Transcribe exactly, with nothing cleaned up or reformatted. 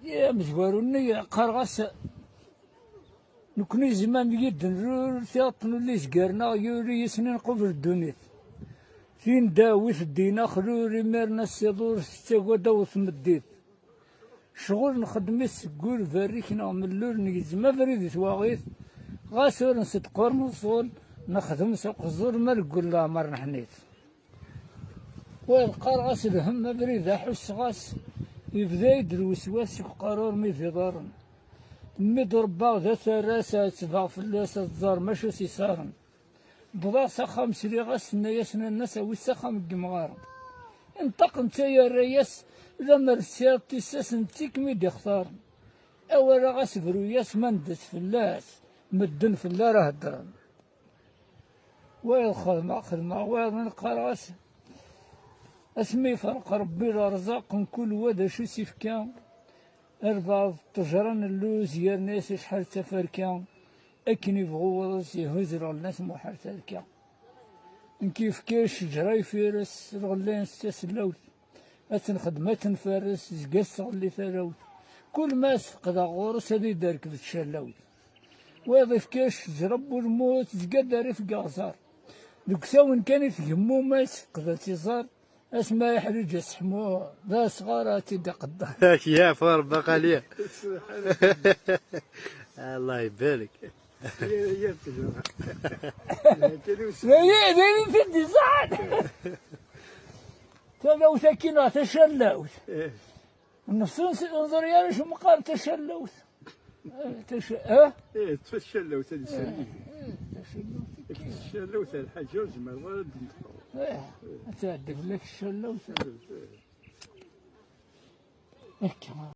Amezwaru-nni qqareɣ-as: "Nekni zman yid-n rur tiɣeṭṭen ul izgaren-aɣ yuri yisni nqubel ddunit. Tin dawit ddin axlul imiren assiḍ ur tettagad aw tmeddit. Ccɣel nxeddem-it seg wul berrik neɣ mellul negzem abrid i twaɣit, ɣas ur nsedqur neẓẓul nexdem s uqeẓẓul ma deg wul leɛmer neḥnit." Wa qqareɣ-as: "Lhem abrid aḥusseɣ-as, yebda-yi-d lweswas seg uqerru armi d iḍarren. Mi d-rebbaɣ d aterras, ɛettbeɣ fell-as ad ẓer macu s-isaren. Wwḍeɣ s axxam sliɣ-as, tenna-yas nanna-s awi-tt s axxam n yemɣaren. Inṭeq netta yerra-yas: lemmer tesɛiḍ tissas n tikk mi d-ixtaren. Awal-a ɣas bru-yas ma ndez fell-as, medden fell-ara heddren." Wayeḍ xedmeɣ, xedmeɣ wayeḍ qqareɣ-as: "Asmi yefreq Rebbi lerẓaq, mkul wa d acu i s-ifka, albeɛḍ ṭṭejra n lluz, yerna-yas acḥal d taferka, akken ibɣu wuḍes ihuz lɣella-s muḥal terka. Nekk yefka ccejra ifires, lɣella-ines d tasellawt, ad tt-nxeddem ad tt-nfares, zga tesɣelli talawt. Kul ma as-feqdeɣ ɣur-s ad yi-d-terkeb tcallawt." Wayeḍ ifka ccejra n ulmut, tezga-d rrif deg aɣẓar. Deg usawen kan i tgemmu, ma yessefqed ad tt-iẓer, asma yeḥriǧ aseḥmu, d asɣar ad tt-id-iqedder. Ak yaf Rebbi a xali. Allah ibarek. D ayen, d ayen i t-id-iẓẓan. Talawt akkin neɣ tacallawt. Nefsu nẓer yar acu meqqar tacallawt. Eh, taca-, eh? Eh, tfacallawt ad isali. Eh, tacallawt. Tacallawt ar lḥaǧa ur zmireḍ ara ad d-teffeɣ. Eh, ad tɛeddi fell-ak ccallawt. Eh, eh. Akka.